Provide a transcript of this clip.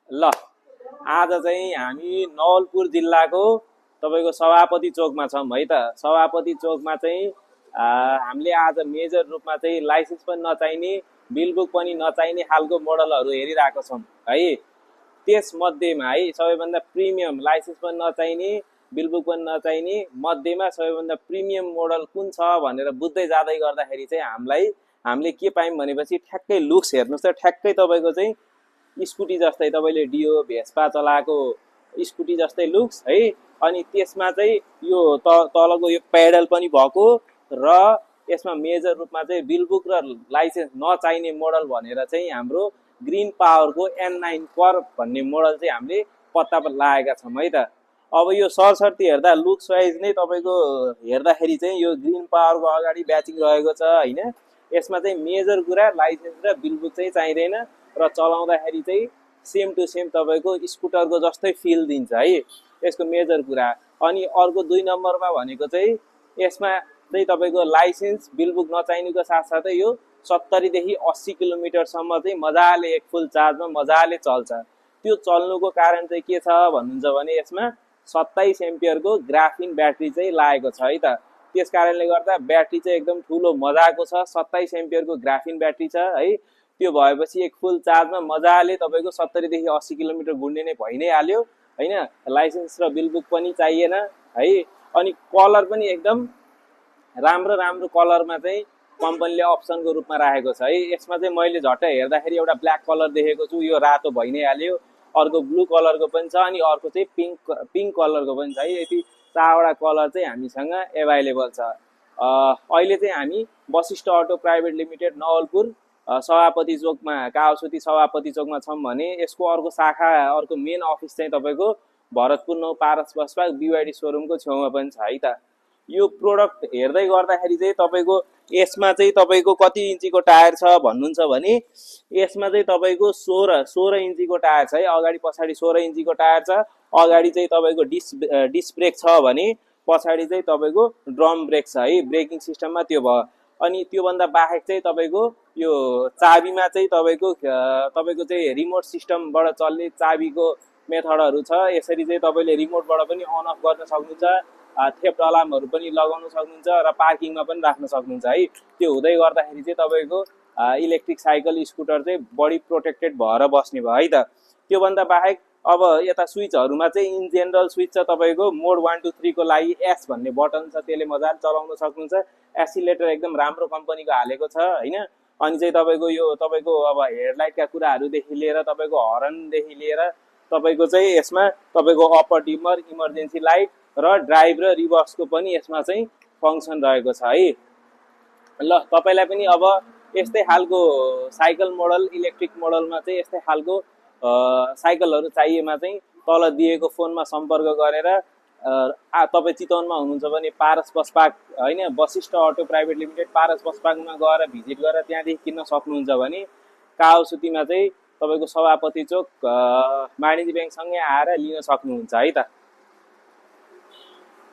ल आज चाहिँ हामी नवलपुर जिल्लाको तपाईँको सभापति चोकमा छौँ है त। सभापति चोकमा चाहिँ हामीले आज मेजर रूपमा चाहिँ लाइसेन्स पनि नचाहिने बिलबुक पनि नचाहिने खालको मोडलहरू हेरिरहेको छौँ है। त्यसमध्येमा है सबैभन्दा प्रिमियम लाइसेन्स पनि नचाहिने बिलबुक पनि नचाहिने मध्येमा सबैभन्दा प्रिमियम मोडल कुन छ भनेर बुझ्दै जाँदै गर्दाखेरि चाहिँ हामीले के पायौँ भनेपछि ठ्याक्कै लुक्स हेर्नुहोस् त, ठ्याक्कै तपाईँको चाहिँ स्कुटी जस्तै तपाईँले डियो भेस्पा चलाएको स्कुटी जस्तै लुक्स है। अनि त्यसमा चाहिँ यो तलको यो पेडल पनि भएको र यसमा मेजर रूपमा चाहिँ बिलबुक र लाइसेन्स नचाहिने मोडल भनेर चाहिँ हाम्रो ग्रिन पावरको N9 कर्भ भन्ने मोडल चाहिँ हामीले पत्ता लगाएका छौँ है त। अब यो सरसर्ती हेर्दा लुक्स वाइज नै तपाईँको हेर्दाखेरि चाहिँ यो ग्रिन पावरको अगाडि ब्याचिङ रहेको छ होइन। यसमा चाहिँ मेजर कुरा लाइसेन्स र बिलबुक चाहिँ चाहिँदैन र चलाउँदाखेरि चाहिँ सेम टु सेम तपाईँको स्कुटरको जस्तै फिल दिन्छ है, यसको मेजर कुरा। अनि अर्को 2 नम्बरमा भनेको चाहिँ यसमा चाहिँ तपाईँको लाइसेन्स बिलबुक नचाहिनुको साथसाथै यो 70 देखि 80 किलोमिटरसम्म चाहिँ मजाले एक फुल चार्जमा मजाले चल्छ। त्यो चल्नुको कारण चाहिँ के छ भन्नुहुन्छ भने यसमा 27 एम्पियरको ग्राफिन ब्याट्री चाहिँ लागेको छ है त। त्यस कारणले गर्दा ब्याट्री चाहिँ एकदम ठुलो मजाको छ, 27 एम्पियरको ग्राफिन ब्याट्री छ है। त्यो भएपछि एक फुल चार्जमा मजाले तपाईँको 70 देखि 80 किलोमिटर गुड्ने नै भइ नै हाल्यो होइन। लाइसेन्स र बिलबुक पनि चाहिएन है। अनि कलर पनि एकदम राम्रो राम्रो कलरमा चाहिँ कम्पनीले अप्सनको रूपमा राखेको छ है। यसमा चाहिँ मैले झट्ट हेर्दाखेरि एउटा ब्ल्याक कलर देखेको छु, यो रातो भइ नै हाल्यो। अर्को ब्लू कलरको पनि छ अनि अर्को चाहिँ पिङ्क कलरको पनि छ है। यति 4वटा कलर चाहिँ हामीसँग एभाइलेबल छ। अहिले चाहिँ हामी Vashishtha auto private limited Nawalpur सभापति चोकमा कावसुती सभापति चोकमा छौँ भने यसको अर्को शाखा अर्को मेन अफिस चाहिँ तपाईँको भरतपुर 9 पारस बसपार्क BYD सोरुमको छेउमा पनि छ है त। यो प्रोडक्ट हेर्दै गर्दाखेरि चाहिँ तपाईँको यसमा चाहिँ तपाईँको कति इन्चीको टायर छ भन्नुहुन्छ भने यसमा चाहिँ तपाईँको 16 इन्चीको टायर छ है। अगाडि पछाडि 16 इन्चीको टायर छ। अगाडि चाहिँ तपाईँको डिस्क ब्रेक छ भने पछाडि चाहिँ तपाईँको ड्रम ब्रेक छ है। ब्रेकिङ सिस्टममा त्यो भयो। अनि त्योभन्दा बाहेक चाहिँ तपाईँको यो चाबीमा चाहिँ तपाईँको चाहिँ रिमोट सिस्टमबाट चल्ने चाबीको मेथडहरू छ। यसरी चाहिँ तपाईँले रिमोटबाट पनि अन अफ गर्न सक्नुहुन्छ, थेफ्ट अलार्महरू पनि लगाउन सक्नुहुन्छ र पार्किङमा पनि राख्न सक्नुहुन्छ है। त्यो हुँदै गर्दाखेरि चाहिँ तपाईँको इलेक्ट्रिक साइकल स्कुटर चाहिँ बढी प्रोटेक्टेड भएर बस्ने भयो है त। त्योभन्दा बाहेक अब यता स्विचहरूमा चाहिँ इन जेनरल स्विच छ तपाईँको मोड 1 2 3 को लागि एस भन्ने बटन छ, त्यसले मजाले चलाउन सक्नुहुन्छ। एसिलेटर एकदम राम्रो कम्पनीको हालेको छ होइन। अनि चाहिँ तपाईँको यो तपाईँको अब हेडलाइटका कुराहरूदेखि लिएर तपाईँको हर्नदेखि लिएर तपाईँको चाहिँ यसमा तपाईँको अप्पर डिमर इमर्जेन्सी लाइट र ड्राइभ र रिभर्सको पनि यसमा चाहिँ फङ्सन रहेको छ है। ल तपाईँलाई पनि अब यस्तै खालको साइकल मोडल इलेक्ट्रिक मोडलमा चाहिँ यस्तै खालको साइकलहरू चाहिएमा चाहिँ तल दिएको फोनमा सम्पर्क गरेर तपाईँ चितवनमा हुनुहुन्छ भने पारस बसपार्क होइन Vashishtha auto private limited Paras बसपार्कमा गएर भिजिट गरेर त्यहाँदेखि किन्न सक्नुहुन्छ भने कावसुतीमा चाहिँ तपाईँको सभापति चोक वाणिज्य ब्याङ्कसँगै आएर लिन सक्नुहुन्छ है त।